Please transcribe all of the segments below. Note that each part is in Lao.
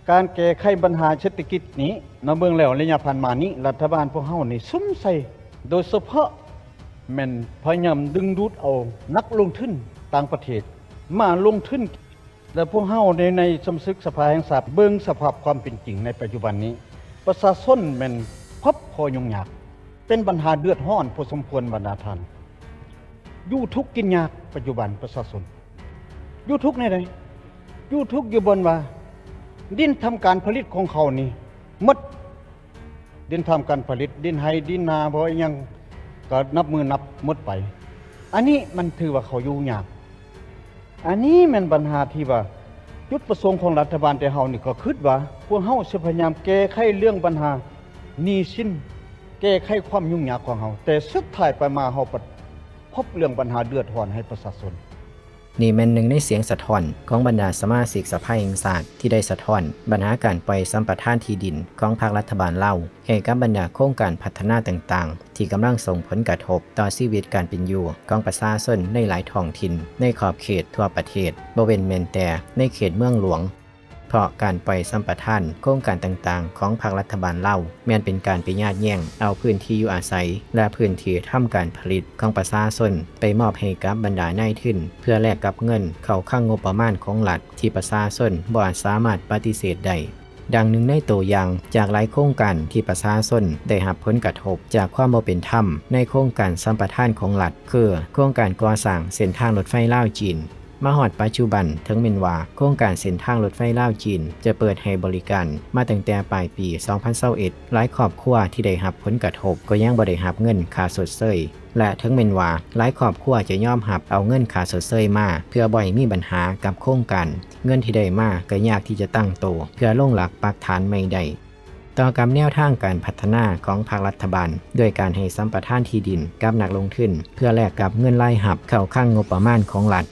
ການແກ້ໄຂບັນຫາເສດຖະກິດນີ້ ມາເບິ່ງແລ້ວໄລຍະຜ່ານມານີ້ ລັດຖະບານພວກເຮົານີ້ສຸມໃສ່ ໂດຍສະເພາະແມ່ນພະຍາຍາມດຶງດູດເອົານັກລົງທຶນຕ່າງປະເທດມາລົງທຶນ ແລະ ພວກເຮົາໃນ ໃນສະມາຊິກສະພາແຫ່ງຊາດເບິ່ງສະພາບຄວາມເປັນຈິງໃນປັດຈຸບັນນີ້ ປະຊາຊົນແມ່ນພົບຂໍ້ຫຍຸ້ງຍາກ ເປັນບັນຫາເດືອດຮ້ອນພໍສົມຄວນບັນດາທ່ານ ຢູ່ທຸກກິນຍາກ ປັດຈຸບັນປະຊາຊົນຢູ່ທຸກແນວໃດ? ຢູ່ທຸກຢູ່ບ່ອນວ່າດິນທຳການຜະລິດຂອງເຂົານີ້ໝົດ ດິນທຳການຜະລິດ ດິນໄຮ່ດິນນາ ບໍ່ອີ່ຫຍັງກໍນັບມື້ນັບໝົດໄປ. ອັນນີ້ມັນຖືວ່າເຂົາຢູ່ຍາກ. ອັນນີ້ແມ່ນບັນຫາທີ່ວ່າ ຈຸດປະສົງຂອງລັດຖະບານແຕ່ເຮົານີ້ ກໍຄິດວ່າພວກເຮົາຊິພະຍາຍາມແກ້ໄຂເລື່ອງບັນຫາໜີ້ສິນ ແກ້ໄຂຄວາມຫຍຸ້ງຍາກຂອງເຮົາ, ແຕ່ສຸດທ້າຍໄປມາເຮົາພັດພົບເລື່ອງບັນຫາເດືອດຮ້ອນໃຫ້ປະຊາຊົນ. ນີ້ແມ່ນໜຶ່ງໃນສຽງສະທ້ອນຂອງບັນດາສະມາຊິກສະພາແຫ່ງຊາດ ທີ່ໄດ້ສະທ້ອນບັນຫາການປ່ອຍສຳປະທານທີ່ດິນຂອງພັກລັດຖະບານລາວ ໃຫ້ກັບບັນດາໂຄງການພັດທະນາຕ່າງໆ ທີ່ກຳລັງສົ່ງຜົນກະທົບຕໍ່ຊີວິດການເປັນຢູ່ຂອງປະຊາຊົນໃນຫຼາຍທ້ອງຖິ່ນໃນຂອບເຂດທົ່ວປະເທດ, ບໍ່ເວັ້ນແມ່ນແຕ່ໃນເຂດເມືອງຫຼວງ. ເພາະການປ່ອຍສຳປະທານໂຄງການຕ່າງໆຂອງພັກລັດຖະບານລາວ ແມ່ນເປັນການໄປຍາດແຍ່ງເອົາພື້ນທີ່ຢູ່ອາໄສ ແລະ ພື້ນທີ່ທຳການຜະລິດຂອງປະຊາຊົນ ໄປມອບໃຫ້ກັບບັນດານາຍທຶນ ເພື່ອແລກກັບເງິນເຂົ້າຄັງງົບປະມານຂອງລັດ ທີ່ປະຊາຊົນບໍ່ອາດສາມາດປະຕິເສດໄດ້. ດັ່ງໜຶ່ງໃນໂຕຢ່າງຈາກຫຼາຍໂຄງການທີ່ປະຊາຊົນໄດ້ຮັບຜົນກະທົບຈາກຄວາມບໍ່ເປັນທຳໃນໂຄງການສຳປະທານຂອງລັດ ຄືໂຄງການກໍ່ສ້າງເສັ້ນທາງລົດໄຟລາວ-ຈີນ. ມາຮອດປັດຈຸບັນ, ເຖິງແມ່ນວ່າໂຄງການເສັ້ນທາງລົດໄຟລາວ-ຈີນຈະເປີດໃຫ້ບໍລິການມາຕັ້ງແຕ່ປາຍປີສອງພັນຊາວເອັດ, ຫຼາຍຄອບຄົວທີ່ໄດ້ຮັບຜົນກະທົບກໍຍັງບໍ່ໄດ້ຮັບເງິນຄ່າຊົດເຊີຍ ແລະ ເຖິງແມ່ນວ່າຫຼາຍຄອບຄົວຈະຍອມຮັບເອົາເງິນຄ່າຊົດເຊີຍມາເພື່ອບໍ່ໃຫ້ມີບັນຫາກັບໂຄງການ, ເງິນທີ່ໄດ້ມາກໍຍາກທີ່ຈະຕັ້ງໂຕເພື່ອລົງຫຼັກປັກຖານໃໝ່ໄດ້. ຕໍ່ກັບແນວທາງການພັດທະນາຂອງພັກລັດຖະບານ ດ້ວຍການໃຫ້ສຳປະທານທີ່ດິນກັບນັກລົງທຶນ ເພື່ອແລກກັບເງິນລາຍຮັບເຂົ້າຄັງງົບປະມານຂອງລັດ,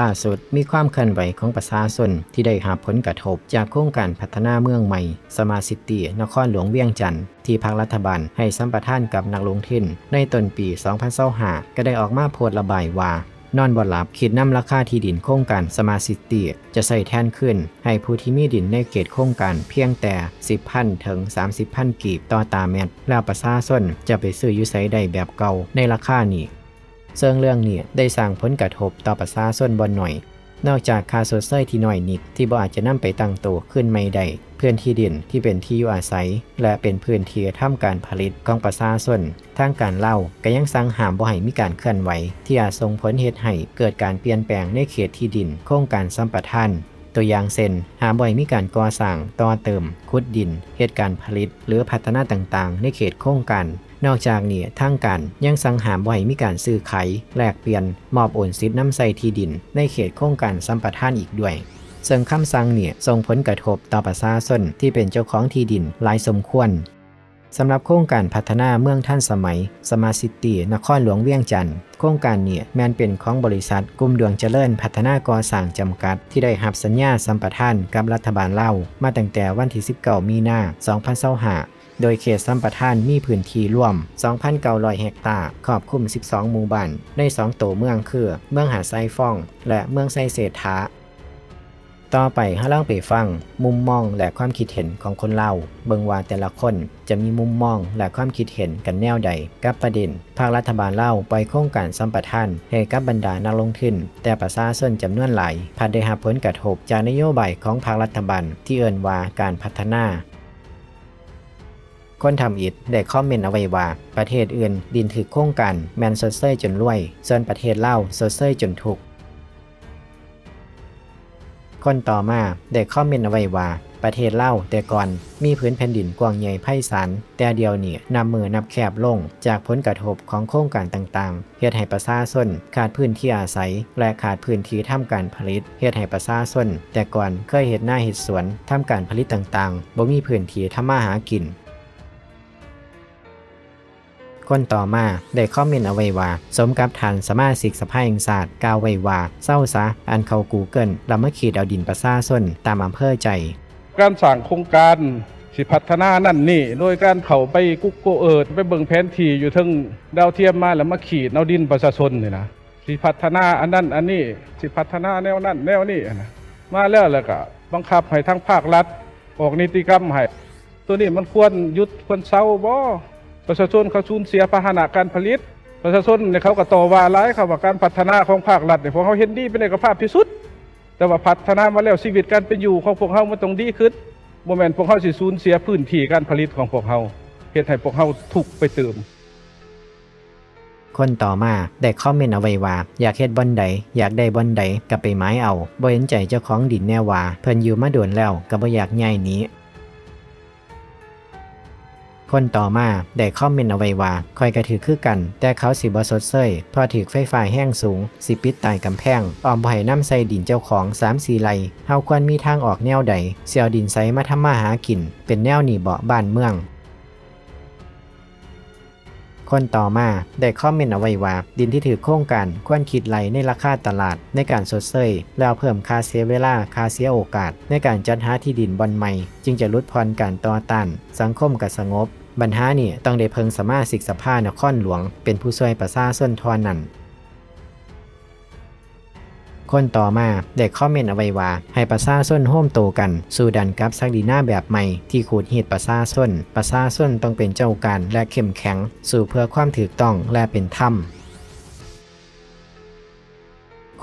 ລ່າສຸດມີຄວາມເຄື່ອນໄຫວຂອງປະຊາຊົນທີ່ໄດ້ຮັບຜົນກະທົບຈາກໂຄງການພັດທະນາເມືອງໃໝ່ Smart City ນະຄອນຫຼວງວຽງຈັນ ທີ່ພັກລັດຖະບານໃຫ້ສຳປະທານກັບນັກລົງທຶນໃນຕົ້ນປີສອງພັນຊາວຫ້າ ກໍໄດ້ອອກມາໂພສະລະບາຍວ່າ ນອນບໍ່ຫຼັບ, ຄິດນຳລາຄາທີ່ດິນໂຄງການ Smart City ຈະໃຊ້ແທນຄືນໃຫ້ຜູ້ທີ່ມີດິນໃນເຂດໂຄງການພຽງແຕ່ສິບພັນເຖິງສາມສິບພັນກີບຕໍ່ຕາແມັດ, ແລ້ວປະຊາຊົນຈະໄປຊື້ຢູ່ໃສໄດ້ແບບເກົ່າໃນລາຄານີ້? ເຊິ່ງເລື່ອງນີ້ໄດ້ສ້າງຜົນກະທົບຕໍ່ປະຊາຊົນບໍ່ໜ້ອຍ. ນອກຈາກຄ່າຊົດເຊີຍທີ່ໜ້ອຍນິດທີ່ບໍ່ອາດຈະນຳໄປຕັ້ງໂຕຄືນໃໝ່ໄດ້, ພື້ນທີ່ດິນທີ່ເປັນທີ່ຢູ່ອາໄສ ແລະ ເປັນພື້ນທີ່ທຳການຜະລິດຂອງປະຊາຊົນ, ທາງການລາວກໍຍັງສັ່ງຫ້າມບໍ່ໃຫ້ມີການເຄື່ອນໄຫວທີ່ອາດສົ່ງຜົນເຮັດໃຫ້ເກີດການປ່ຽນແປງໃນເຂດທີ່ດິນໂຄງການສຳປະທານ. ຕົວຢ່າງເຊັ່ນ, ຫ້າມບໍ່ໃຫ້ມີການກໍ່ສ້າງ, ຕໍ່ເຕີມ, ຂຸດດິນ, ເຮັດການຜະລິດ ຫຼື ພັດທະນາຕ່າງໆໃນເຂດໂຄງການ. ນອກຈາກນີ້, ທາງການຍັງສັ່ງຫ້າມບໍ່ໃຫ້ມີການຊື້ຂາຍ, ແລກປ່ຽນ, ມອບໂອນສິດນຳໃຊ້ທີ່ດິນໃນເຂດໂຄງການສຳປະທານອີກດ້ວຍ. ເຊິ່ງຄຳສັ່ງນີ້ສົ່ງຜົນກະທົບຕໍ່ປະຊາຊົນທີ່ເປັນເຈົ້າຂອງທີ່ດິນຫຼາຍສົມຄວນ. ສຳລັບໂຄງການພັດທະນາເມືອງທັນສະໄໝ Smart City ນະຄອນຫຼວງວຽງຈັນ, ໂຄງການນີ້ແມ່ນເປັນຂອງບໍລິສັດກຸ່ມດວງຈະເລີນພັດທະນາກໍ່ສ້າງຈຳກັດ ທີ່ໄດ້ຮັບສັນຍາສຳປະທານກັບລັດຖະບານລາວມາຕັ້ງແຕ່ວັນທີສິບເກົ້າ ມີນາ ສອງພັນຊາວຫ້າ ໂດຍເຂດສຳປະທານມີພື້ນທີ່ລວມສອງພັນເກົ້າຮ້ອຍເຮັກຕາ, ຄອບຄຸມສິບສອງໝູ່ບ້ານ ໃນສອງໂຕເມືອງຄື ເມືອງຫາດຊາຍຟອງ ແລະ ເມືອງໄຊເສດຖາ. ຕໍ່ໄປເຮົາລອງໄປຟັງມຸມມອງ ແລະ ຄວາມຄິດເຫັນຂອງຄົນລາວ, ເບິ່ງວ່າແຕ່ລະຄົນຈະມີມຸມມອງ ແລະ ຄວາມຄິດເຫັນກັນແນວໃດກັບປະເດັນພັກລັດຖະບານລາວປ່ອຍໂຄງການສຳປະທານໃຫ້ກັບບັນດານັກລົງທຶນ, ແຕ່ປະຊາຊົນຈຳນວນຫຼາຍພັດໄດ້ຮັບຜົນກະທົບຈາກນະໂຍບາຍຂອງພັກລັດຖະບານທີ່ເອີ້ນວ່າການພັດທະນາ. ຄົນທຳອິດໄດ້ຄອມເມັນເອົາໄວ້ວ່າ ປະເທດອື່ນດິນຖືກໂຄງການແມ່ນຊົດເຊີຍຈົນລວຍ, ສ່ວນປະເທດລາວຊົດເຊີຍຈົນທຸກ. ຄົນຕໍ່ມາໄດ້ຄອມເມັນເອົາໄວ້ວ່າ ປະເທດລາວແຕ່ກ່ອນມີຜືນແຜ່ນດິນກວ້າງໃຫຍ່ໄພສານ, ແຕ່ດຽວນີ້ນັບມື້ນັບແຄບລົງ ຈາກຜົນກະທົບຂອງໂຄງການຕ່າງໆ ເຮັດໃຫ້ປະຊາຊົນຂາດພື້ນທີ່ອາໄສ ແລະ ຂາດພື້ນທີ່ທຳການຜະລິດ, ເຮັດໃຫ້ປະຊາຊົນແຕ່ກ່ອນເຄີຍເຮັດນາເຮັດສວນ, ທຳການຜະລິດຕ່າງໆ ບໍ່ມີພື້ນທີ່ທຳມາຫາກິນ. ຄົນຕໍ່ມາໄດ້ຄອມເມັນເອົາໄວ້ວ່າ ສົມກັບທ່ານສະມາຊິກສະພາແຫ່ງຊາດກ່າວໄວ້ວ່າ ເຊົາຊະ ອັນເຂົ້າ Google ແລ້ວມາຂີດເອົາດິນປະຊາຊົນຕາມອຳເພີໃຈ. ການສ້າງໂຄງການຊິພັດທະນານັ້ນນີ້ ໂດຍການເຂົ້າໄປ Google Earth ໄປເບິ່ງແຜນທີ່ຢູ່ເທິງດາວທຽມມາ ແລ້ວມາຂີດເອົາດິນປະຊາຊົນນີ້ນະ, ຊິພັດທະນາອັນນັ້ນອັນນີ້, ຊິພັດທະນາແນວນັ້ນແນວນີ້ນະ, ມາແລ້ວ ແລ້ວກະບັງຄັບໃຫ້ທາງພາກລັດ ອອກນິຕິກຳໃຫ້. ໂຕນີ້ມັນຄວນຢຸດຄວນເຊົາບໍ່? ປະຊາຊົນເຂົາສູນເສຍພາຫະນະການຜະລິດ. ປະຊາຊົນນີ້ເຂົາກໍຕໍ່ວ່າຫຼາຍ, ເຂົາວ່າການພັດທະນາຂອງພາກລັດນີ້ ພວກເຮົາເຫັນດີເປັນເອກະພາບທີ່ສຸດ, ແຕ່ວ່າພັດທະນາມາແລ້ວ ຊີວິດການເປັນຢູ່ຂອງພວກເຮົາມັນຕ້ອງດີຂຶ້ນ, ບໍ່ແມ່ນພວກເຮົາຊິສູນເສຍພື້ນທີ່ການຜະລິດຂອງພວກເຮົາ, ເຮັດໃຫ້ພວກເຮົາທຸກໄປຕື່ມ. ຄົນຕໍ່ມາໄດ້ຄອມເມັນເອົາໄວ້ວ່າ ຢາກເຮັດບ່ອນໃດ ຢາກໄດ້ບ່ອນໃດກໍໄປໝາຍເອົາ, ບໍ່ເຫັນໃຈເຈົ້າຂອງດິນແດ່ວ່າ ເພິ່ນຢູ່ມາດົນແລ້ວກໍບໍ່ຢາກຍ້າຍໜີ. ຄົນຕໍ່ມາໄດ້ຄອມເມັນເອົາໄວ້ວ່າ ຂ້ອຍກໍຖືກຄືກັນ ແຕ່ເຂົາຊິບໍ່ຊົດເຊີຍ ເພາະຖືກໄຟຟ້າແຮງສູງ ຊິປິດຕາຍກຳແພງ ອ້ອມບໍ່ໃຫ້ນຳໃຊ້ດິນເຈົ້າຂອງສາມສີ່ໄຮ່, ເຮົາຄວນມີທາງອອກແນວໃດ? ຊິເອົາດິນໃສມາທຳມາຫາກິນ? ເປັນແນວນີ້ເບາະບ້ານເມືອງ? ຄົນຕໍ່ມາໄດ້ຄອມເມັນເອົາໄວ້ວ່າ ດິນທີ່ຖືກໂຄງການຄວນຄິດໄລ່ໃນລາຄາຕະຫຼາດໃນການຊົດເຊີຍ ແລ້ວເພີ່ມຄ່າເສຍເວລາ, ຄ່າເສຍໂອກາດໃນການຈັດຫາທີ່ດິນບ່ອນໃໝ່ ຈຶ່ງຈະຫຼຸດຜ່ອນການຕໍ່ຕ້ານ, ສັງຄົມກໍສະຫງົບ. ບັນຫານີ້ຕ້ອງໄດ້ເພິ່ງສະມາຊິກສະພານະຄອນຫຼວງເປັນຜູ້ຊ່ວຍປະຊາຊົນເທົ່ານັ້ນ. ຄົນຕໍ່ມາໄດ້ຄອມເມັນເອົາໄວ້ວ່າ ໃຫ້ປະຊາຊົນໂຮມໂຕກັນ ສູ້ດັນກັບສັກດິນາແບບໃໝ່ທີ່ຂູດຮີດປະຊາຊົນ. ປະຊາຊົນຕ້ອງເປັນເຈົ້າການ ແລະ ເຂັ້ມແຂງ ສູ້ເພື່ອຄວາມຖືກຕ້ອງ ແລະ ເປັນທຳ.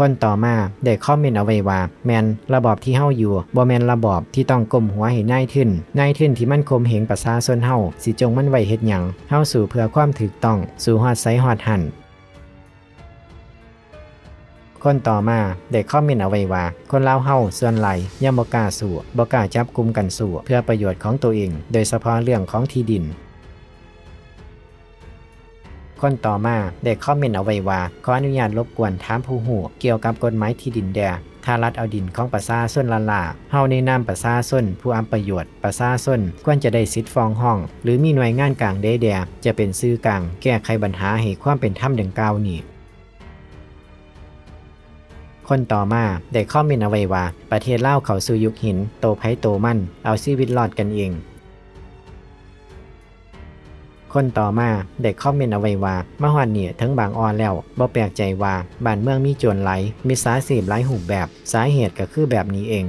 ຄົນຕໍ່ມາໄດ້ຄອມເມັນເອົາໄວ້ວ່າ ແມ່ນ ລະບອບທີ່ເຮົາຢູ່ ບໍ່ແມ່ນລະບອບທີ່ຕ້ອງກົ້ມຫົວໃຫ້ນາຍທຶນ. ນາຍທຶນທີ່ມັນຂົ່ມເຫງປະຊາຊົນເຮົາ ຊິຈົ່ງມັນໄວ້ເຮັດຫຍັງ? ເຮົາສູ້ເພື່ອຄວາມຖືກຕ້ອງ, ສູ້ຮອດໃສຮອດຫັ້ນ. ຄົນຕໍ່ມາໄດ້ຄອມເມັນເອົາໄວ້ວ່າ ຄົນລາວເຮົາສ່ວນຫຼາຍຍັງບໍ່ກ້າສູ້, ບໍ່ກ້າຈັບກຸ່ມກັນສູ້ເພື່ອປະໂຫຍດຂອງໂຕເອງ, ໂດຍສະເພາະເລື່ອງຂອງທີ່ດິນ. ຄົນຕໍ່ມາໄດ້ຄອມເມັນເອົາໄວ້ວ່າ ຂໍອະນຸຍາດລົບກວນຖາມຜູ້ຮູ້ກ່ຽວກັບກົດໝາຍທີ່ດິນແດ່. ຖ້າລັດເອົາດິນຂອງປະຊາຊົນລ້າໆ, ເຮົາໃນນາມປະຊາຊົນຜູ້ອັບປະໂຫຍດ, ປະຊາຊົນຄວນຈະໄດ້ສິດຟ້ອງຮ້ອງ ຫຼື ມີໜ່ວຍງານກາງໃດແດ່ຈະເປັນສື່ກາງແກ້ໄຂບັນຫາໃຫ້ຄວາມເປັນທຳດັ່ງກ່າວນີ້. ຄົນຕໍ່ມາໄດ້ຄອມເມັນເອົາໄວ້ວ່າ ປະເທດລາວເຂົ້າສູ່ຍຸກຫີນ, ໂຕໃຜໂຕມັນເອົາຊີວິດລອດກັນເອງ. ຄົນຕໍ່ມາໄດ້ຄອມເມັນເອົາໄວ້ວ່າ ມາຮອດນີ້ເຖິງບາງອໍແລ້ວ, ບໍ່ແປກໃຈວ່າບ້ານເມືອງມີໂຈນຫຼາຍ, ມິດສາຊີບຫຼາຍຮູບແບບ, ສາເຫດກໍຄືແບບນີ້ເອງ.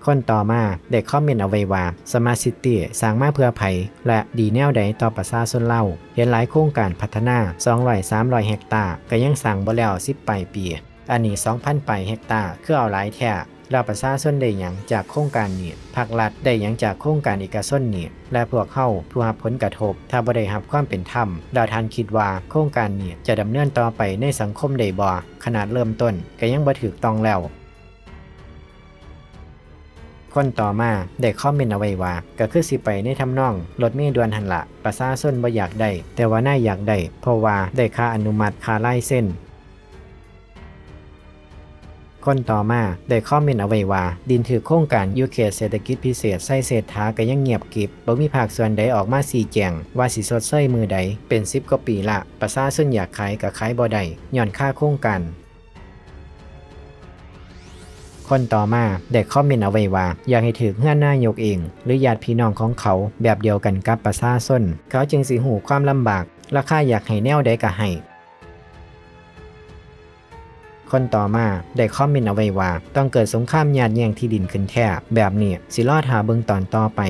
ຄົນຕໍ່ມາໄດ້ຄອມເມັນເອົາໄວ້ວ່າ Smart City ສ້າງມາເພື່ອໃຜ ແລະ ດີແນວໃດຕໍ່ປະຊາຊົນລາວ? ເຫັນຫຼາຍໂຄງການພັດທະນາສອງຮ້ອຍ ສາມຮ້ອຍເຮັກຕາ ກໍຍັງສ້າງບໍ່ແລ້ວສິບປາຍປີ, ອັນນີ້ສອງພັນປາຍເຮັກຕາ ຄືເອົາຫຼາຍແທ້? ແລ້ວປະຊາຊົນໄດ້ຫຍັງຈາກໂຄງການນີ້? ພາກລັດໄດ້ຫຍັງຈາກໂຄງການເອກະຊົນນີ້? ແລະ ພວກເຮົາຜູ້ຮັບຜົນກະທົບ ຖ້າບໍ່ໄດ້ຮັບຄວາມເປັນທຳ, ແລ້ວທ່ານຄິດວ່າໂຄງການນີ້ຈະດຳເນີນຕໍ່ໄປໃນສັງຄົມໄດ້ບໍ່? ຂະໜາດເລີ່ມຕົ້ນກໍຍັງບໍ່ຖືກຕ້ອງແລ້ວ. ຄົນຕໍ່ມາໄດ້ຄອມເມັນເອົາໄວ້ວ່າ ກໍຄືຊິໄປໃນທຳນອງລົດເມດ່ວນຫັ້ນລະ, ປະຊາຊົນບໍ່ຢາກໄດ້ ແຕ່ວ່ານາຍຢາກໄດ້ ເພາະວ່າໄດ້ຄ່າອະນຸມັດ, ຄ່າລາຍເຊັນ. ຄົນຕໍ່ມາໄດ້ຄອມເມັນເອົາໄວ້ວ່າ ດິນຖືກໂຄງການຢູ່ເຂດເສດຖະກິດພິເສດໄຊເສດຖາກໍຍັງງຽບກິບ, ບໍ່ມີພາກສ່ວນໃດອອກມາຊີ້ແຈງວ່າຊິຊົດເຊີຍມື້ໃດ, ເປັນສິບກວ່າປີລະ, ປະຊາຊົນຢາກຂາຍກໍຂາຍບໍ່ໄດ້ ຍ້ອນຄາໂຄງການ. ຄົນຕໍ່ມາໄດ້ຄອມເມັນເອົາໄວ້ວ່າ ຢາກໃຫ້ຖືກເຮືອນນາຍົກເອງ ຫຼື ຍາດພີ່ນ້ອງຂອງເຂົາ ແບບດຽວກັນກັບປະຊາຊົນ, ເຂົາຈຶ່ງຊິຮູ້ຄວາມລຳບາກ, ລາຄາຢາກໃຫ້ແນວໃດກໍໃຫ້. ຄົນຕໍ່ມາໄດ້ຄອມເມັນເອົາໄວ້ວ່າ ຕ້ອງເກີດສົງຄາມຍາດແຍ່ງທີ່ດິນຂຶ້ນແທ້, ແບບນີ້ຊິລໍຖ້າເບິ່ງຕອນຕໍ່ໄປ.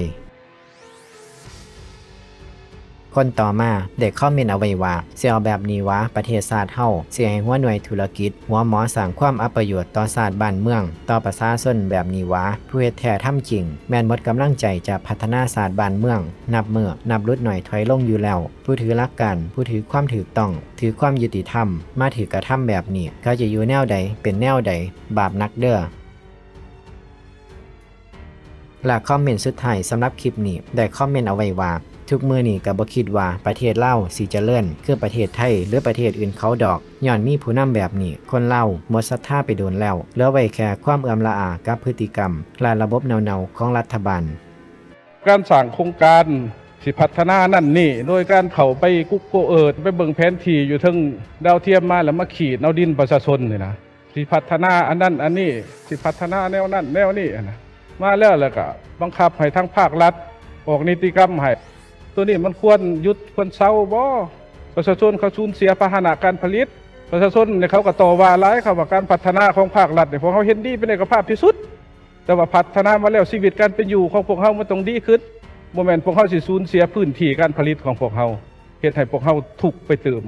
ຄົນຕໍ່ມາໄດ້ຄອມເມັນເອົາໄວ້ວ່າ ຊິເອົາແບບນີ້ຫວາ ປະເທດຊາດເຮົາ ຊິໃຫ້ຫົວໜ່ວຍທຸລະກິດ ຫົວໝໍສ້າງຄວາມອັບປະໂຫຍດຕໍ່ຊາດບ້ານເມືອງ ຕໍ່ປະຊາຊົນແບບນີ້ຫວາ? ຜູ້ເຮັດແທ້ທຳຈິງ ແມ່ນໝົດກຳລັງໃຈຈະພັດທະນາຊາດບ້ານເມືອງ ນັບມື້ນັບຫຼຸດໜ້ອຍຖອຍລົງຢູ່ແລ້ວ. ຜູ້ຖືຫຼັກການ ຜູ້ຖືຄວາມຖືກຕ້ອງ ຖືຄວາມຍຸຕິທຳ ມາຖືກກະທຳແບບນີ້ ເຂົາຈະຢູ່ແນວໃດ ເປັນແນວໃດ? ບາບໜັກເດີ້. ແລະ ຄອມເມັນສຸດທ້າຍສຳລັບຄລິບນີ້ ໄດ້ຄອມເມັນເອົາໄວ້ວ່າ ທຸກມື້ນີ້ກໍບໍ່ຄິດວ່າປະເທດລາວຊິຈະເລີນຄືປະເທດໄທ ຫຼື ປະເທດອື່ນເຂົາດອກ, ຍ້ອນມີຜູ້ນຳແບບນີ້ ຄົນລາວໝົດສັດທາໄປດົນແລ້ວ, ເຫຼືອໄວ້ແຄ່ຄວາມເອື້ອມລະອາກັບພຶດຕິກຳ ແລະ ລະບົບເນົ່າໆຂອງລັດຖະບານ. ການສ້າງໂຄງການຊິພັດທະນານັ້ນນີ້ ໂດຍການເຂົ້າໄປ Google Earth ໄປເບິ່ງແຜນທີ່ຢູ່ເທິງດາວທຽມມາ ແລ້ວມາຂີດເອົາດິນປະຊາຊົນນີ້ນະ ຊິພັດທະນາອັນນັ້ນອັນນີ້ ຊິພັດທະນາແນວນັ້ນແນວນີ້ຫັ້ນນະ ມາແລ້ວ ແລ້ວກະບັງຄັບໃຫ້ທາງພາກລັດອອກນິຕິກຳໃຫ້. ໂຕນີ້ມັນຄວນຢຸດຄວນເຊົາບໍ່? ປະຊາຊົນເຂົາສູນເສຍພາຫະນະການຜະລິດ, ປະຊາຊົນນີ້ເຂົາກໍຕໍ່ວ່າຫຼາຍ, ເຂົາວ່າການພັດທະນາຂອງພາກລັດນີ້ ພວກເຮົາເຫັນດີເປັນເອກະພາບທີ່ສຸດ, ແຕ່ວ່າພັດທະນາມາແລ້ວ ຊີວິດການເປັນຢູ່ຂອງພວກເຮົາມັນຕ້ອງດີຂຶ້ນ. ບໍ່ແມ່ນພວກເຮົາຊິສູນເສຍພື້ນທີ່ການຜະລິດຂອງພວກເຮົາ ເຮັດໃຫ້ພວກເຮົາທຸກໄປຕື່ມ.